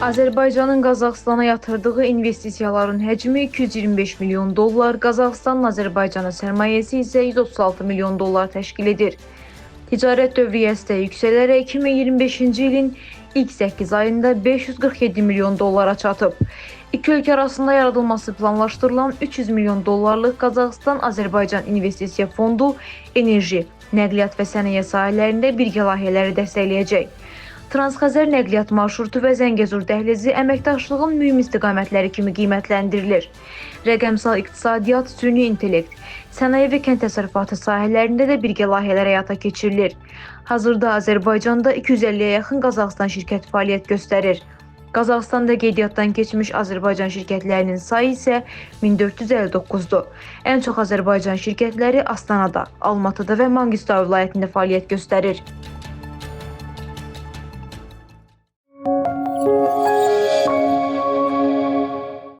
Azərbaycanın Qazaxıstana yatırdığı investisiyaların həcmi 225 milyon dollar, Qazaxıstanın Azərbaycana sərmayəsi isə 136 milyon dollar təşkil edir. Ticarət dövriyyəsi də yüksələrək 2025-ci ilin ilk 8 ayında 547 milyon dollara çatıb. İki ölkə arasında yaradılması planlaşdırılan 300 milyon dollarlıq Qazaxıstan-Azərbaycan İnvestisiya Fondu enerji, nəqliyyat və sənaye sahələrində birgə layihələri dəstəkləyəcək. Transxəzər nəqliyyat marşrutu və Zəngəzur dəhlizi əməkdaşlığın mühüm istiqamətləri kimi qiymətləndirilir. Rəqəmsal iqtisadiyyat, süni intellekt, sənaye və kənd təsərrüfatı sahələrində də birgə layihələr həyata keçirilir. Hazırda Azərbaycanda 250-yə yaxın Qazaxıstan şirkəti fəaliyyət göstərir. Qazaxıstanda qeydiyyatdan keçmiş Azərbaycan şirkətlərinin sayı isə 1459-dur. Ən çox Azərbaycan şirkətləri Astanada, Almatıda və Mangistau vilayətində fəaliyyət göstərir.